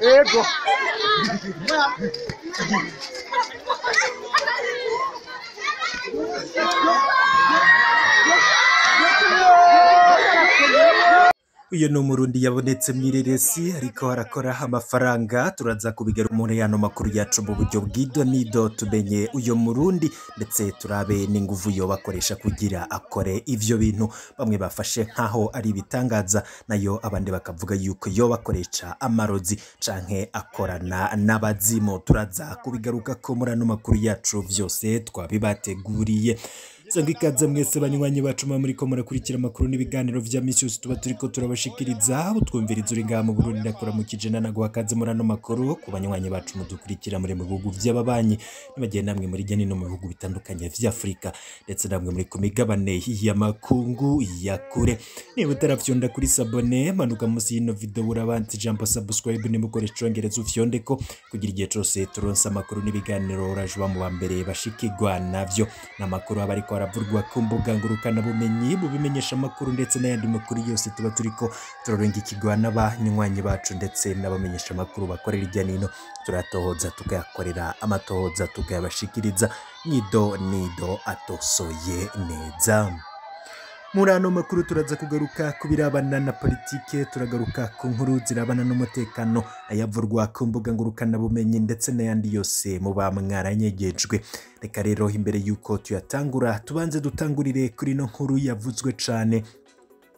Ego. Uyu ni umurundi yabonetse mw'ireresi ariko arakora amafaranga. Turaza kubigera muri yano makuru yacu mu buryo bw'idonido, tumenye uyo murundi ndetse turabe n'inguvu yo bakoresha kugira akore ivyo bintu. Bamwe bafashe nkaho ari ibitangaza, nayo abandi bakavuga yuko yo bakoresha amarozi canke akorana n'abazimu. Turaza kubigaruka ko muri ano makuru yacu vyose twabibateguriye. Sanga ikaze mwese banywanyi bacu muri ko murakurikira amakuru n'ibiganiro vya misi yose tuba turiko turabashikiriza. Utwumviriza uri ngaha mu Burundi, ndakuramukije nanaguha akaze muri ano makuru. Ku banywanyi bacu mudukurikira muri mu bihugu vy'ababanyi, nibagiye namwe muri hirya no mu bihugu bitandukanye vy'Afrika, ndetse namwe muri ku migabane y'amakungu ya kure. Niba utaravyonda kuri sabone, manuka munsi y'ino video urabanza ijambo subscribe, nimukoresha icongereza ufyondeko kugira igihe cose turonse amakuru n'ibiganiro uraje uba mu ba mbere bashikirwa navyo. N'amakuru aba ariko aravurwa ku mbuga ngurukanabumenyi, bubimenyesha amakuru ndetse n'ayandi makuru yose tuba turiko turarungikirwa n'abanywanyi bacu ndetse n'abamenyesha amakuru bakorera hirya n'ino. Turatohoza tukayakorera amatohoza tukayabashikiriza nido nido atosoye neza. Muri ano makuru turaza kugaruka ku birabana na politike, turagaruka ku nkuru zirabana n'umutekano ayavurwa ku mbuga ngurukanabumenyi ndetse n'ayandi yose muba mwaranyegejwe. Reka rero imbere yuko tuyatangura tubanze dutangurire kuri ino nkuru yavuzwe cane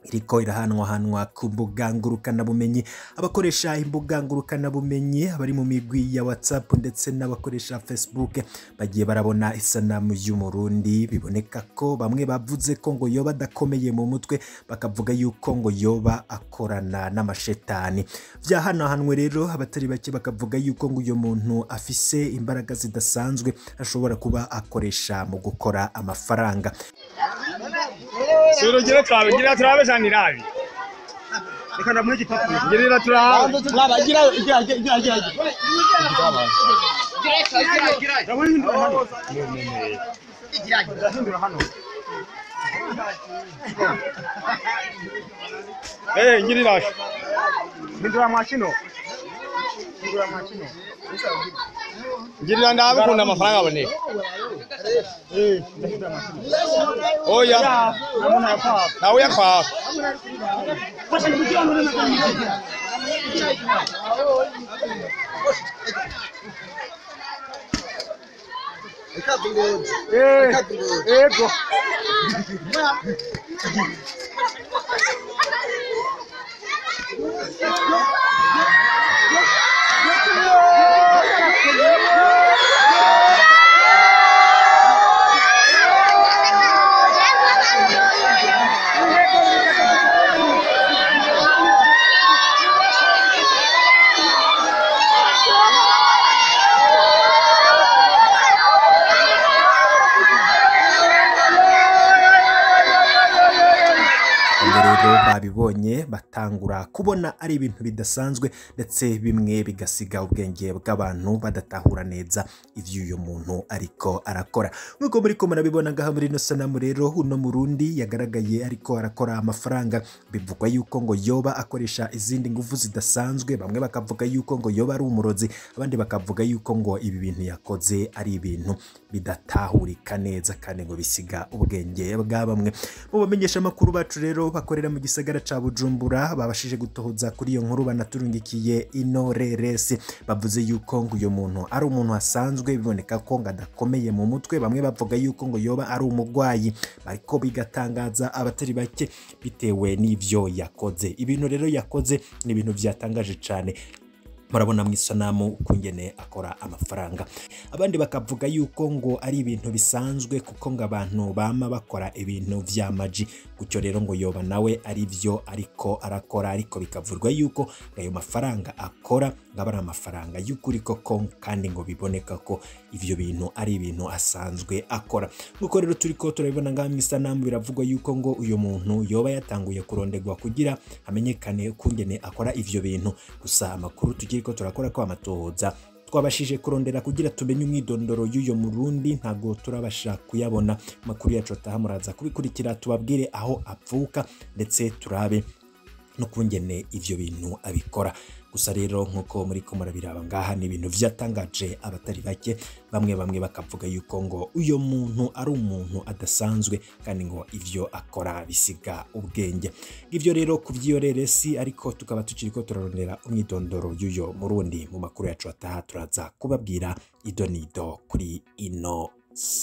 iriko irahanwahanwa ku mbuga ngurukanabumenyi. Abakoresha imbuga ngurukanabumenyi abari mu migwi ya WhatsApp ndetse n'abakoresha Facebook bagiye barabona isanamu y'umurundi. Biboneka ko bamwe bavuze ko ngo yoba adakomeye mu mutwe, bakavuga yuko ngo yoba akorana n'amashetani. Vyahanahanwe rero abatari bake bakavuga yuko ngo uyo muntu afise imbaraga zidasanzwe ashobora kuba akoresha mu gukora amafaranga. Surugero turabe ngira turabe sanirabi. Reka ndamuhe igipapuro. Ngira turabe. Turaba gira gira gira gira. Gira ndahindura hano. Ndahindura hano. Ngirira. Hindura mwakino. Hindura mwakino. Ngirira ndabikunda amafaranga aboneka. Ndahindura mwakino. Oya. Nawe yakwa. Ego. Rero babibonye batangura kubona ari ibintu bidasanzwe, ndetse bimwe bigasiga ubwenge bw'abantu badatahura neza ivyo uyu muntu ariko arakora. Nk'uko muri ko murabibona ngaha muri ino sanamu rero, uno murundi yagaragaye ariko arakora amafaranga. Bivugwa yuko ngo yoba akoresha izindi nguvu zidasanzwe, bamwe bakavuga yuko ngo yoba ari umurozi, abandi bakavuga yuko ngo ibi bintu yakoze ari ibintu bidatahurika neza kandi ngo bisiga ubwenge bwa bamwe. Mu bamenyesha amakuru bacu rero bakorera mu gisagara ca Bujumbura babashije gutohoza kuri iyo nkuru, banaturungikiye ino reresi. Bavuze yuko ngo uyo muntu ari umuntu asanzwe, biboneka ko ngo adakomeye mu mutwe. Bamwe bavuga yuko ngo yoba ari umugwayi, ariko bigatangaza abatari bake bitewe n'ivyo yakoze. Ibintu rero yakoze ni ibintu vyatangaje cane. Murabona mu isanamu ukungene akora amafaranga. Abandi bakavuga yuko ngo ari ibintu bisanzwe kuko ngo abantu bama bakora ibintu vya maji, gutyo rero ngo yoba nawe ari vyo ariko arakora, ariko bikavurwa yuko ayo mafaranga akora ngo aba ari amafaranga y'ukuri koko, kandi ngo biboneka ko ivyo bintu ari ibintu asanzwe akora. Nkuko rero turiko turabibona ngaha mu isanamu, biravugwa yuko ngo uyo muntu yoba yatanguye kurondegwa kugira hamenyekane ukungene akora ivyo bintu. Gusa amakuru tukiriko turakora ko amatohoza twabashije kurondera kugira tumenye umwidondoro y'uyo murundi, ntago turabasha kuyabona. Amakuru yacu ataha muraza kubikurikira, tubabwire aho apfuka ndetse turabe no kungene ivyo bintu abikora. Gusa rero nkuko muri ko murabiraba ngaha ni ibintu vyatangaje abatari bake, bamwe bakavuga yuko ngo uyo muntu ari umuntu adasanzwe kandi ngo ivyo akora bisiga ubwenge. Ivyo rero kuvyiyoreresi, ariko tukaba tukiriko turarondera umwidondoro y'uyo Murundi. Mu makuru yacu ataha turaza kubabwira idonido kuri ino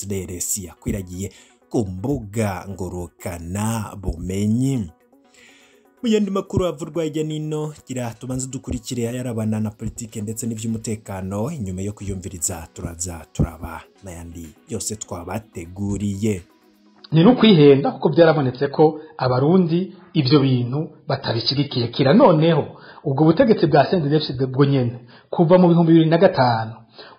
reresi yakwiragiye ku mbuga ngurukana bumenyi. Mu yandi makuru avurwa hirya nino, gira tubanze dukurikire ayarabana na politike ndetse n'ivy'umutekano. Inyuma yo kuyumviriza turaza turaba n'ayandi yose twabateguriye. Ni no kwihenda kuko byarabonetse ko abarundi ivyo bintu batabishigikiye. Kira noneho ubwo butegetsi bwa CNDD-FDD bwo nyene kuva mu 2005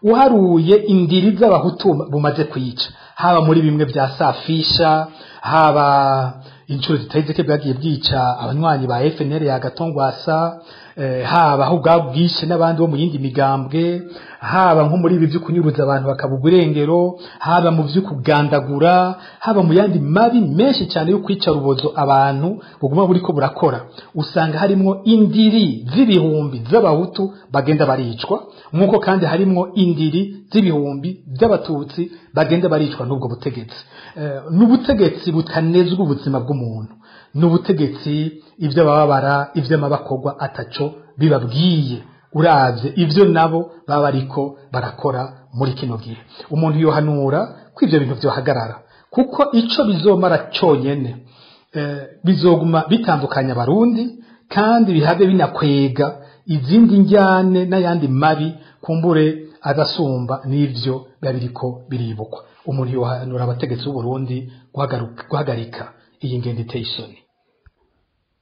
uharuye indiri z'abahutu bumaze kwica, haba muri bimwe bya safisha, haba inshuro zitari bwagiye bwica abanywanyi ba FNL ya Gatongwasa, haba aho bwabwishe n'abandi bo mu yindi migambwe, haba nko muri ibi byo kunyuruza abantu bakabugwa irengero, haba mu byo kugandagura, haba mu yandi mabi menshi cyane yo kwica rubozo abantu buguma buriko burakora, usanga harimwo indiri z'ibihumbi z'abahutu bagenda baricwa, nkuko kandi harimwo indiri z'ibihumbi by'abatutsi bagenda baricwa n'ubwo butegetsi. N'ubutegetsi butanezwa ubuzima bw'umuntu, n'ubutegetsi ibyo bababara, ibyo mabakogwa ataco bibabwiye, uravye ivyo nabo baba ariko barakora muri kino gihe. Umuntu yohanura ko ivyo bintu vyohagarara, kuko ico bizomara cyonyene bizoguma bitandukanya abarundi, kandi bihabe binakwega izindi njyane n'ayandi mabi kumbure adasumba n'ivyo biba biriko biribukwa. Umuntu yohanura abategetsi b'u Burundi guhagarika iyi ngendo iteye isoni.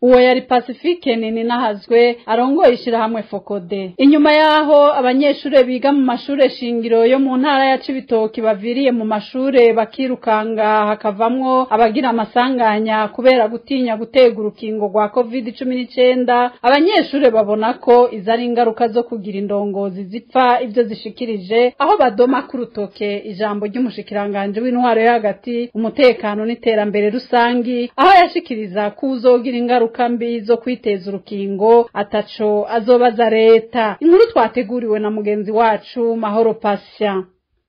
Uwo yari Pacifique nini nahazwe arongoye ishirahamwe Fokode. Inyuma yaho abanyeshure biga mu mashure shingiro yo mu ntara ya Cibitoki baviriye mu mashure bakirukanga, hakavamwo abagira amasanganya kubera gutinya gutega urukingo rwa COVID-19, abanyeshure babona ko izari ingaruka zo kugira indongozi zipfa ivyo zishikirije, aho badoma ku rutoke ijambo ry'umushikiranganje w'intwaro yo hagati, umutekano n'iterambere rusangi, aho yashikiriza ko uzogira ingaruka mbi zo kwiteza urukingo ataco azobaza leta. Inkuru twateguriwe na mugenzi wacu Mahoro Patient.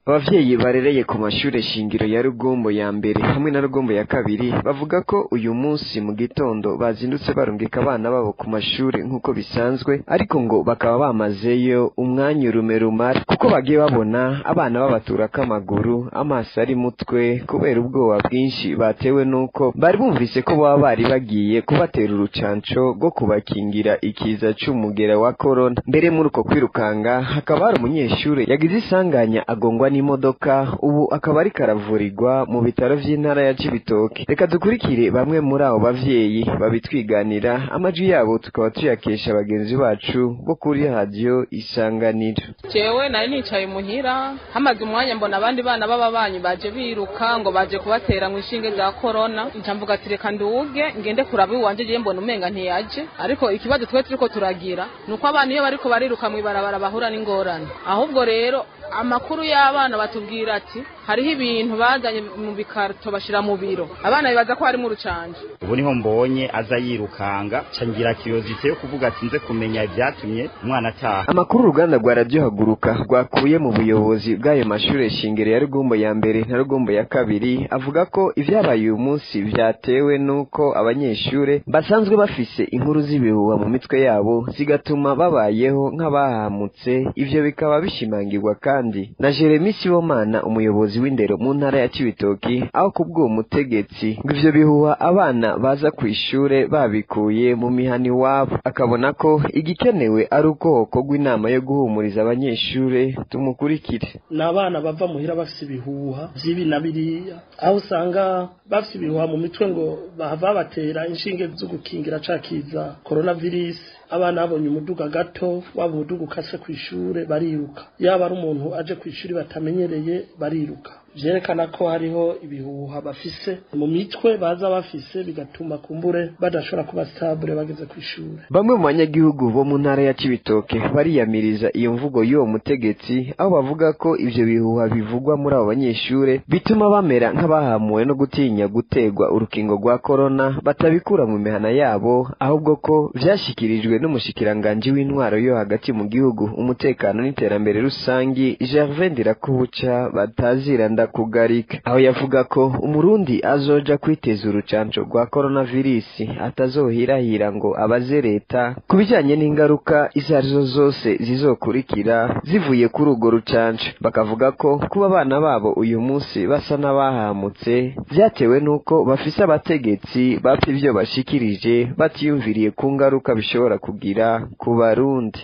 Abavyeyi barereye ku mashure shingiro ya Rugombo ya mbere hamwe na Rugombo ya kabiri bavuga ko uyu munsi mu gitondo bazindutse barungika abana babo ku mashure nk'uko bisanzwe, ariko ngo bakaba bamazeyo umwanya urumerumara kuko bagiye babona abana babaturako amaguru, amaso ari mutwe kubera ubwoba bwinshi batewe nuko bari bumvise ko baba bari bagiye kubatera urucanco rwo kubakingira ikiza c'umugera wa corona. Mbere muri uko kwirukanga hakaba hari umunyeshure yagize isanganya agongwa n'imodoka, ubu akaba ari karavurirwa mu bitaro vy'intara ya Cibitoke. Reka dukurikire bamwe muri abo bavyeyi babitwiganira, amajwi yabo tukaba tuyakesha bagenzi bacu bo kuri radio Isanganiro. Jewe nari nicaye muhira hamaze umwanya mbona abandi bana b'ababanyi baje biruka ngo baje kubatera mu ishinge za corona, nca mvuga ati reka nduge ngende kuraba iwanje, je mbona umenga ntiyaje. Ariko ikibazo twe turiko turagira nuko abana iyo bariko bariruka mw'ibarabara bahura n'ingorane. Ahubwo rero amakuru y'abana batubwira ati hariho ibintu bazanye mu bikarto bashira mu biro, abana bibaza ko harimo urucanje. Ubu niho mbonye aza yirukanga, cangira curiosité yo kuvuga ati nze kumenya ibyatumye umwana ataha. Amakuru uruganda rwa Radio Haguruka rwakuye mu buyobozi bw'ayo mashure shingiro ya Rugombo ya mbere na Rugombo ya kabiri avuga ko ivyabaye uyu munsi vyatewe nuko abanyeshure basanzwe bafise inkuru z'ibihuha mu mitwe yabo zigatuma babayeho nk'abahamutse. Ivyo bikaba bishimangirwa kandi na Jeremy Sibomana, umuyobozi w'indero mu ntara ya Cibitoki, aho kubwo mutegetsi ngo ivyo bihuha abana baza kwishure babikuye mu mihani wabo, akabona ko igikenewe ari uko hokorwa inama yo guhumuriza abanyeshure. Tumukurikire. N'abana bava muhira bafise ibihuha vy'ibi na biriya, aho usanga bafise ibihuha mu mitwe ngo bahava batera inshinge zo gukingira ca kiza coronavirus. Abana babonye umuduga gato, waba umuduga ukase kw'ishure bariruka, yaba ari umuntu aje kw'ishuri batamenyereye bariruka. Vyerekana ko hariho ibihuha bafise mu mitwe baza bafise, bigatuma kumbure badashobora kuba stable bageze kw'ishure. Bamwe mu banyagihugu bo mu ntara ya Cibitoke bariyamiriza iyo mvugo y'uwo mutegetsi, aho bavuga ko ivyo bihuha bivugwa muri abo banyeshure bituma bamera nk'abahamuwe no gutinya gutegwa urukingo rwa corona, batabikura mu mihana yabo, ahubwo ko vyashikirijwe n'umushikiranganji w'intwaro yo hagati mu gihugu, umutekano n'iterambere rusangi, Gervais Ndirakubuca batazira Ndakugarika, aho yavuga ko umurundi azoja kwiteza urucanco rwa coronavirus atazohirahira ngo abaze leta ku bijanye n'ingaruka izo arizo zose zizokurikira zivuye kuri urwo rucanco. Bakavuga ko kuba abana babo uyu munsi basa n'abahamutse vyatewe n'uko bafise abategetsi bapfa ivyo bashikirije batiyumviriye ku ngaruka bishobora kugira ku Barundi.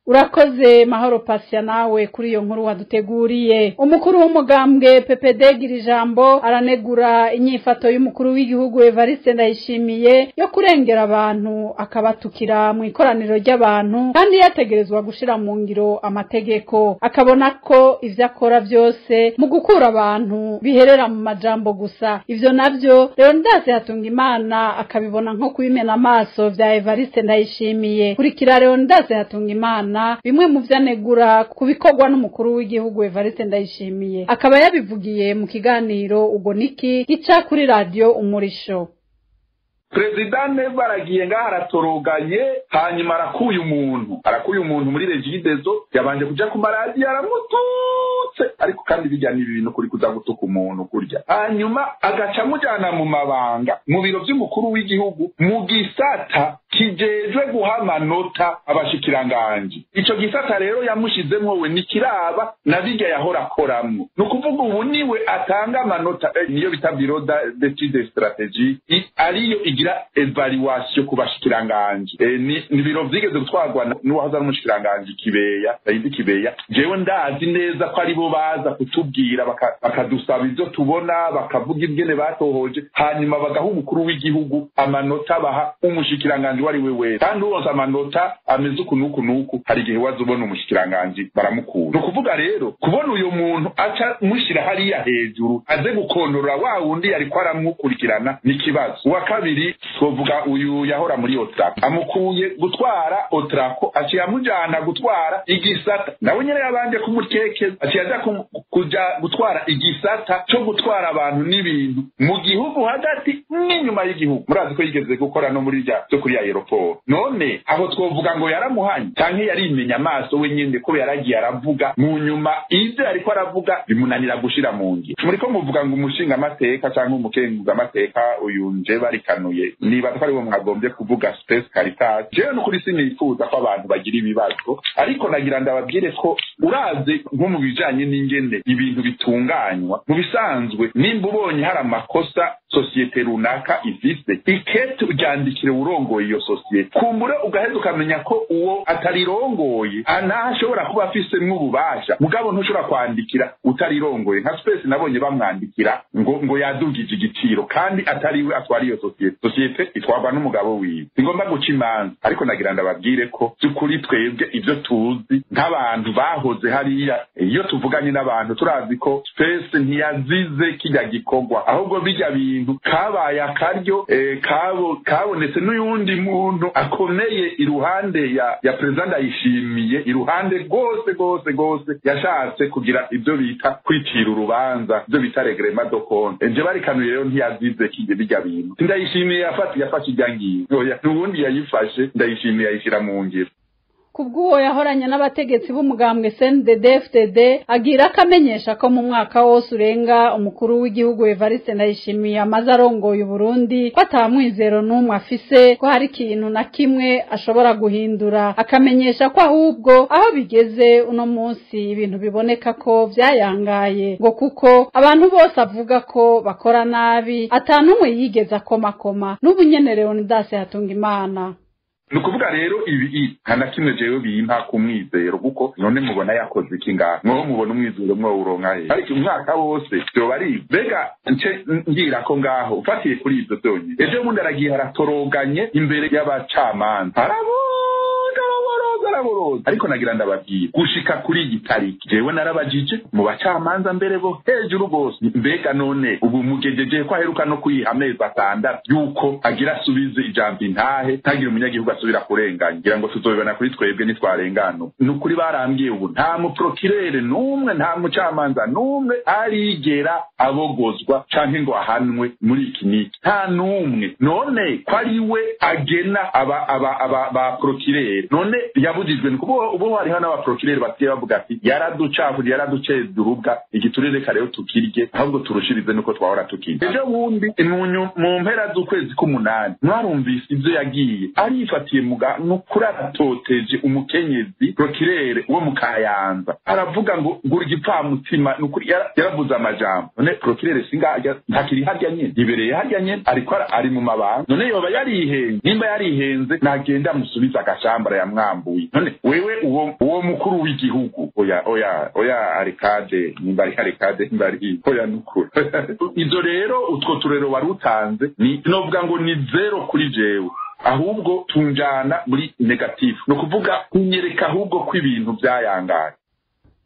Urakoze Mahoro Pasia nawe kuri iyo nkuru waduteguriye. Umukuru w'umugambwe PPD Girijambo aranegura inyifato y'umukuru w'igihugu Evariste Ndayishimiye yo kurengera abantu akabatukira mu ikoraniro ry'abantu, kandi yategerezwa gushira mu ngiro amategeko, akabona ko ivyo akora vyose mu gukura abantu biherera mu majambo gusa. Ivyo navyo Leonidas Hatungimana akabibona nko kubimena amaso vya Evariste Ndayishimiye. Kurikira Leonidas Hatungimana bimwe mu vyanegura kubikorwa n'umukuru w'igihugu Evariste Ndayishimiye, akaba yabivugiye mu kiganiro Ugo Niki gica kuri radio Umurisho. President Neva aragiye ngaho aratoroganye, hanyuma arakuye umuntu muri Regideso, yabanje kuja ku maradiyo aramututse, ariko kandi bijya ni ibintu kuri kuza gutuka umuntu kurya, hanyuma agaca amujana mu mabanga mu biro vy'umukuru w'igihugu mu gisata kijejwe guha amanota abashikiranganji. Ico gisata rero yamushizemwo we nikiraba na bijya yahora akoramwo, ni ukuvuga ubu niwe atanga amanota, niyo bita bureau d'études stratégiques, ariyo igira evaluation ku bashikiranganji. Ni biro vyigeze gutwarwa n'uwahoze ari umushikiranganji Kibeya, Saidi Kibeya. Jewe ndazi neza ko aribo baza kutubwira bakadusaba ivyo tubona, bakavuga ingene batohoje, hanyuma bagaha umukuru w'igihugu amanota baha umushikiranganji wari we wese. Kandi uronse amanota ameze uku n'uku n'uku, hari igihe waza ubona umushikiranganji baramukura. Ni ukuvuga rero kubona uyo muntu aca mushira hariya hejuru aze gukondorora wa wundi yariko aramukurikirana ni ikibazo. Uwa kabiri twovuga uyu yahora muri Otrako, amukuye gutwara Otrako aciye amujana gutwara igisata, nawe nyene yabanje kumukekeza, aciye aja kuja gutwara igisata co gutwara abantu n'ibintu mu gihugu hagati n'inyuma y'igihugu. Murazi ko yigeze gukora no muri rya cyo kuri aeroport. None aho twovuga ngo yaramuhanye canke yarimenya amaso we nyene ko yaragiye aravuga mu nyuma ivyo ariko aravuga bimunanira gushira mu ngiro. Muriko muvuga ngo umushinga amateka canke umukenguza amateka uyu nje barikanuye, niba ko aribo mwagombye kuvuga Space Caritas. Jewe n'ukuri sinifuza ko abantu bagira ibibazo, ariko nagira ndababwire ko uraze nko mu bijanye n'ingene ibintu bitunganywa mu bisanzwe, nimba ubonye hari amakosa sosiyete runaka ifise, ikete uryandikire urongoye iyo sosiyete, kumbure ugaheza ukamenya ko uwo atarirongoye anashobora kuba afisemwo ububasha, mugabo ntushobora kwandikira utarirongoye. Nka Space nabonye bamwandikira ngo yadugije igiciro kandi atariwe atwara iyo sosiyete, sosiyete itwarwa n'umugabo wiwe. Singomba guca imanza, ariko nagira ndababwire ko by'ukuri twebwe ivyo tuzi nk'abantu bahoze hariya, iyo tuvuganye n'abantu turazi ko Space ntiyazize kijya gikorwa, ahubwo bijya bintu kabaye akaryo kabonetse n'uyundi muntu akomeye iruhande ya President Ndayishimiye, iruhande rwose rwose rwose yashatse kugira ibyo bita kwicira urubanza, ibyo bita règlement de compte. Nje barikanuye rero ntiyazize kijya bijya bintu. Ndayishimiye yafashe ijya ngiyo, n'ubundi yayifashe Ndayishimiye yayishira mu ngiro. Kubw'uwo yahoranye n'abategetsi b'umugambwe CNDD-FDD agira akamenyesha ko mu mwaka wose urenga umukuru w'igihugu Evariste Ndayishimiye amaze arongoye Burundi, ko atamwizero n'umwe afise ko hari ikintu na kimwe ashobora guhindura, akamenyesha ko ahubwo aho bigeze uno munsi ibintu biboneka ko vyayangaye, ngo kuko abantu bose avuga ko bakora nabi atanumwe yigeze akomakoma. N'ubu nyene Leonidas Hatungimana. Nukuvuga rero ibi nta na kimwe jewe bimpa kumwizero, kuko none mubona yakoze iki ngaha, mwowe mubona umwizero mwowe uronka he? Ariko umwaka wose vyoba ari mbega nce ngira ko ngaho ufatiye kuri ivyo vyonyene. Ejo bundi aragiye aratoroganye imbere y'abacamanza, Araboroza ariko nagira ndababwira gushika kuri iyi tariki jewe narabajije mu bacamanza mbere bo hejuru gose, mbega none ubu mugejeje ko aheruka no kwiha amezi 6 yuko agira asubize ijambo intahe ntagira umunyagihugu asubira kurenganya, ngira ngo tuzobibona kuri twebwe nitwarengano. Nukuri barambwiye ubu nta muprokirere n'umwe nta mucamanza n'umwe arigera abogozwa canke ngo ahanwe muri iki niki, nta n'umwe. None ko ari we agena aba ba prokirere, none yabujijwe nuko ubu hariho n'abaprokirere batiye bavuga ati yaraducafuje yaraduceza urubwa igiturire reka rero tukirye ahubwo turushirize nuko twahora tukirye. Ejo bundi mu mpera z'ukwezi k'umunani mwarumvise ivyo yagiye arifatiye nukuri aratoteje umukenyezi prokirere wo mu Kayanza, aravuga ngo ngura igipfamutima, nukuri yaravuze amajambo. None prokirere singa ntakiri harya nyene, yibereye harya nyene, ariko ari mu mabanga. None yoba yarihenze, nimba yarihenze nagenda amusubiza agashambara yamwambuye. None wewe uwo mukuru w'igihugu oya oya oya arikade nimba ari arikade nimba ari oya nukuri izo rero utwo turero warutanze ni novuga ngo ni 0 kuri jewe, ahubwo tunjana muri negative, no kuvuga kunyereka ahubwo kw'ibintu byayangaye.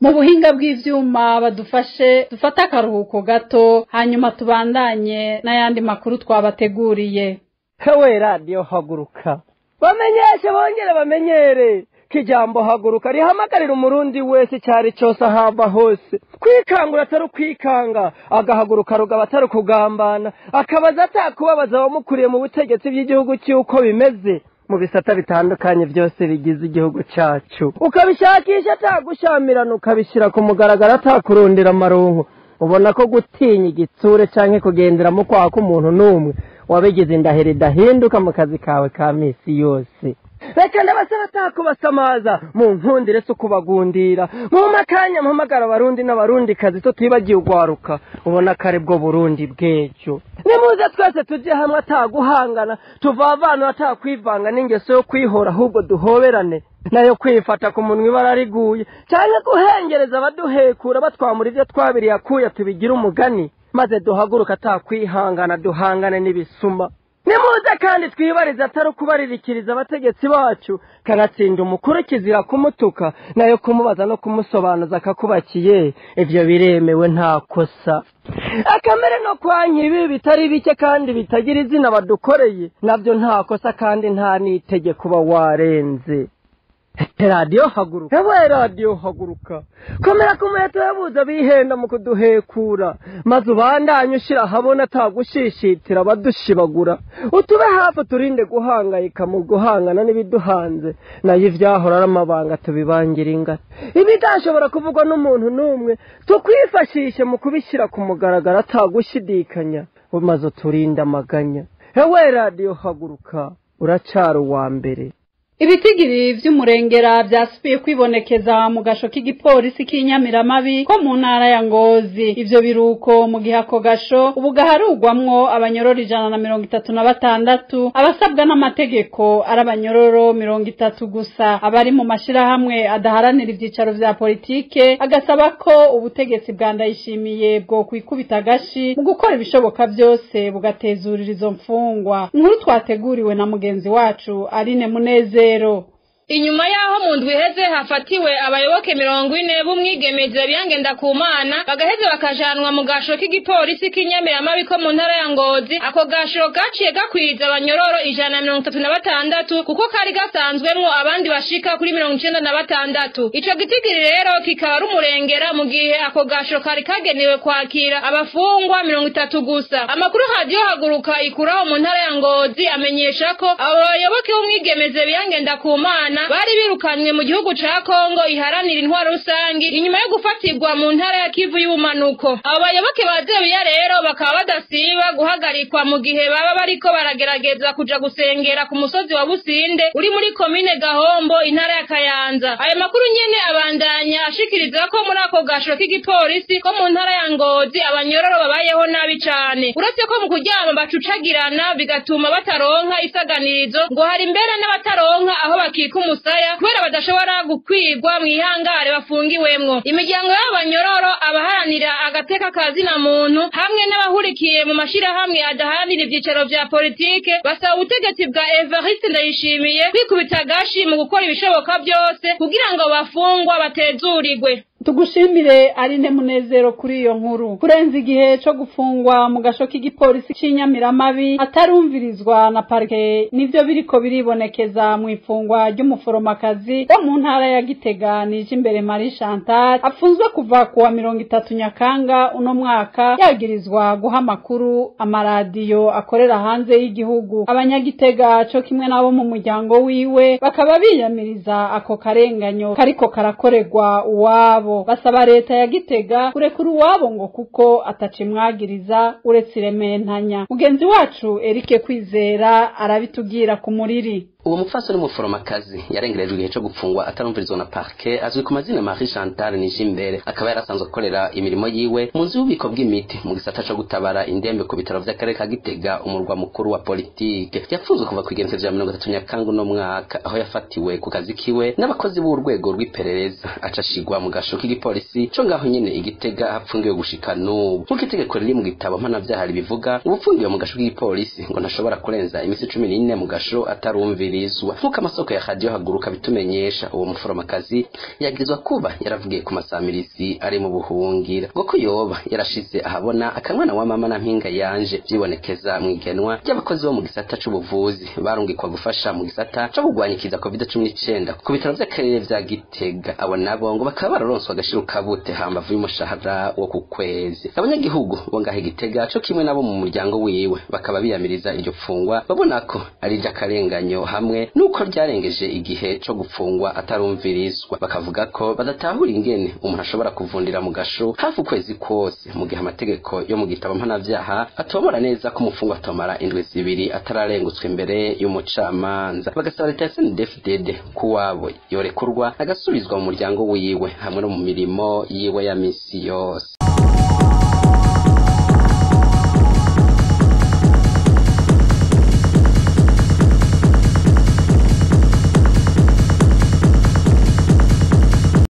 Mu buhinga bw'ivyuma badufashe dufata akaruhuko gato hanyuma tubandanye n'ayandi makuru twabateguriye. Hewe radio haguruka, bamenyeshe bongere bamenyere kijambo haguruka rihamagarira umurundi wese cyari cyose ahava hose kwikangura atari kwikanga, agahaguruka rugaba atari kugambana, akabaza atakubabaza abamukuriye mu butegetsi by'igihugu cy'uko bimeze mu bisata bitandukanye byose bigize igihugu cyacu, ukabishakisha atagushamirana, ukabishyira ku mugaragaro atakurundira amaronko. Ubona ko gutinya igitsure canke kugendera mu kwaha k'umuntu n'umwe wabigize indahiro idahinduka mu kazi kawe ka misi yose. Reka ndabasaba atakubasamaza mu nkundire so kubagundira mu makanya mpamagara abarundi n'abarundi kazi tutibagiye ugwaruka, ubona kare bwo Burundi bw'ejo. Nimuze twese tujye hamwe ataguhangana, tuvavana atakwivanga n'ingeso yo kwihora, ahubwo duhoberane nayo kwifata ku munwa ibara riguye cyane guhengereza abaduhekura batwamura ibyo twabiriye akuya tubigira umugani, maze duhaguruka atakwihangana duhangane n'ibisuma. Nimuze kandi twibarize atari ukubaririkiriza abategetsi bacu, kanatsinda umukuru kizira kumutuka nayo kumubaza no kumusobanuza akakubakiye, ivyo biremewe nta kosa. Akamere no kwanka ibi bitari bike kandi bitagira izina badukoreye navyo nta kosa kandi nta n'itegeko uba warenze. Radio haguruka, ewe radio haguruka, komera ku muheto yabuze bihenda mu kuduhekura, maze ubandanye ushira habona atagushishitira abadushibagura, utube hafi turinde guhangayika mu guhangana n'ibiduhanze, nayo ivyahora ari amabanga tubibangira ingata, ibidashobora kuvugwa n'umuntu n'umwe tukwifashishe mu kubishyira ku mugaragaro atagushidikanya, maze uturinde amaganya. Ewe radio haguruka, uracara uwa mbere. Ibitigiri vy'umurengera vyasubiye kwibonekeza mu gasho k'igipolisi k'inyamiramabi ko mu ntara ya Ngozi. Ivyo biruko mu gihe ako gasho ubu gaharugwamwo abanyororo 136, abasabwa n'amategeko ari abanyororo 30 gusa. Abari mu mashirahamwe adaharanira ivyicaro vya politike agasaba ko ubutegetsi bwa Ndayishimiye bwo kwikubita agashi mu gukora ibishoboka vyose bugatezurira izo mfungwa. Inkuru twateguriwe na mugenzi wacu Aline Munezero. Inyuma yaho mu ndwi iheze hafatiwe abayoboke 40 b'umwigemeze Byangenda Kumana, bagaheze bakajanwa mu gasho k'igipolisi k'inyamiramabi ko mu ntara ya Ngozi. Ako gasho gaciye gakwiza abanyororo 136 kuko kari gasanzwemwo abandi bashika kuri 96. Ico gitigiri rero kikaba ari umurengera mu gihe ako gasho kari kagenewe kwakira abafungwa 30 gusa. Amakuru hadiyo haguruka ikuraho mu ntara ya Ngozi amenyesha ko abo bayoboke b'umwigemeze Byangenda Kumana bari birukanywe mu gihugu ca Kongo iharanira intwaro rusangi inyuma yo gufatirwa mu ntara ya Kivu y'ubumanuko. Abo bayoboke ba Zebiya rero bakaba badasiba guhagarikwa mu gihe baba bariko baragerageza kuja gusengera ku musozi wa Businde uri muri komine Gahombo intara ya Kayanza. Ayo makuru nyene abandanya ashikiriza ko muri ako gasho k'igipolisi ko mu ntara ya Ngozi abanyororo babayeho nabi cane, uretse ko mu kuryama bacucagirana bigatuma bataronka isaganirizo, ngo hari mbere n'abataronka aho bakika k'umusaya kubera badashobora gukwigwa mw'ihangare bafungiwemwo. Imiryango y'abanyororo, abaharanira agateka kazina muntu hamwe n'abahurikiye mu mashirahamwe adaharanira ivyicaro vya politike basaba ubutegetsi bwa Evariste Ndayishimiye kwikubita agashi mu gukora ibishoboka byose kugira ngo bafungwa batezurirwe. Tugushimire Aline Munezero kuri iyo nkuru. Kurenza igihe co gufungwa mu gasho k'igipolisi c'Inyamiramabi atarumvirizwa na parke nivyo biriko biribonekeza mu ifungwa ry'umuforomakazi wo mu ntara ya Gitega Nijimbere Marie Chantal, afunzwe kuva kuwa 30 Nyakanga uno mwaka, yagirizwa guha amakuru amaradiyo akorera hanze y'igihugu. Abanyagitega co kimwe nabo mu muryango wiwe bakaba biyamiriza ako karenganyo kariko karakorerwa uwabo. Basaba leta ya Gitega kurekura uwabo ngo kuko atacimwagiriza uretse irementanya. Mugenzi wacu Eric Kwizera arabitubwira ku muriri. Uwo mupfasoni w'umuforomakazi yarengerejwe igihe co gupfungwa atarumvirizwa na parke, azwi ku mazina Marie Chantal Nijimbere, akaba yarasanzwe akorera imirimo yiwe mu nzu y'ububiko bw'imiti mu gisata co gutabara indembe ku bitaro vy'akarere ka Gitega, umurwa mukuru wa politike. Yapfunzwe kuva kw'igenekerezo rya 30 Nyakanga uno mwaka, aho yafatiwe ku kazi kiwe n'abakozi b'urwego rw'iperereza, acashigwa mu gasho k'igipolisi co ngaho nyene i Gitega hapfungiwe gushika n'ubu. Nk'uko itegeko riri mu gitabo mpanavyaha ribivuga, uwupfungiwe mu gasho k'igipolisi ngo ntashobora kurenza imisi 14 mu gasho atarumvira. Nkuko amasoko ya radio Haguruka bitumenyesha, uwo muforomakazi yagirizwa kuba yaravugiye ku masamirizi ari mu buhungira, ngo ko yoba yarashize ahabona akamwana wa mama na mpinga yanje vyibonekeza mwigenwa ry'abakozi bo mu gisata c'ubuvuzi barungikwa gufasha mu gisata co kugwanyikiza COVID-19 ku bitaro vy'akarere vya Gitega. Abo nabo ngo bakaba bararonswa agashiro kabute hambavu y'umushahara wo ku kwezi. Abanyagihugu bo ngaho i Gitega co kimwe nabo mu muryango wiwe bakaba biyamiriza iryo pfungwa, babona ko ari iry'akarenganyo hamwe nuko ryarengeje igihe co gupfungwa atarumvirizwa. Bakavuga ko badatahura ingene umuntu ashobora kuvundira mu gasho hafi ukwezi kose, mu gihe amategeko yo mu gitabo mpanavyaha atobora neza ko umufungwa atomara indwi 2 atararengutswe imbere y'umucamanza. Bagasaba leta ya CNDD-FDD kuwabo yorekurwa agasubizwa mu muryango wiwe hamwe no mu mirimo yiwe ya misi yose.